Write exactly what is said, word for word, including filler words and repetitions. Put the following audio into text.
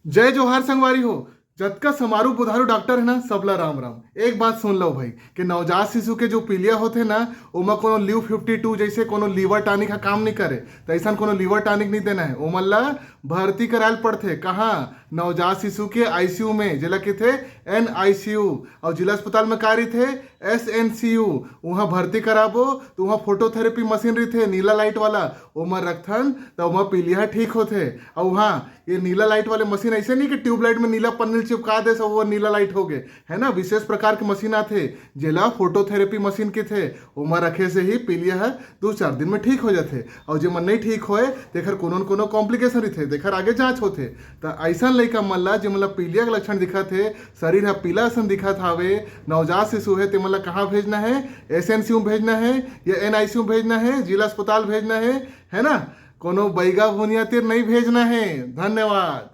जय जोहार संगवारी हो। जतका समारू बुधारू डॉक्टर है ना, सबला राम राम। एक बात सुन लो भाई, कि नवजात शिशु के जो पीलिया होथे ना, ओमा कोनो ल्यू फिफ्टी टू जैसे कोनो लीवर टॉनिक का काम नहीं करे। तो ऐसा कोनो लीवर टॉनिक नहीं देना है, ओमन ला भर्ती करायल पड़थे। कहाँ? नवजात शिशु के आईसीयू में, जेला कथे एनआईसीयू। और जिला अस्पताल में का रहिथे? एसएनसीयू। वहाँ भर्ती कराबो तो वहाँ फोटोथेरेपी मशीन रहिथे, नीला लाइट वाला, ओमा रखथन, तो वहाँ पीलिया ठीक होथे। और वहाँ ये नीला लाइट वाले मशीन ऐसे नहीं कि ट्यूबलाइट में नीला पन्नी चिपका दे, सब वो नीला लाइट हो गए, है ना। विशेष प्रकार के मशीन आथे, जेला फोटोथेरेपी मशीन कथे। ओमा रखे से ही पीलिया ह दो चार दिन में ठीक हो जाथे। और जेमन नहीं ठीक होए, तेखर कोनो न कोनो कॉम्प्लिकेशन रहिथे, तेखर आगे जांच होथे। त ऐसन लइका मन ला, जेमन ला पीलिया के लक्षण दिखत हे, शरीर ह पीला असन दिखत हावे, नवजात शिशु है, तेमन ला कहाँ भेजना है? एसएनसीयू में भेजना है या एनआईसीयू में भेजना है, जिला अस्पताल भेजना है, है ना? कोनो बैगा भुनिया तीर नहीं भेजना है। धन्यवाद।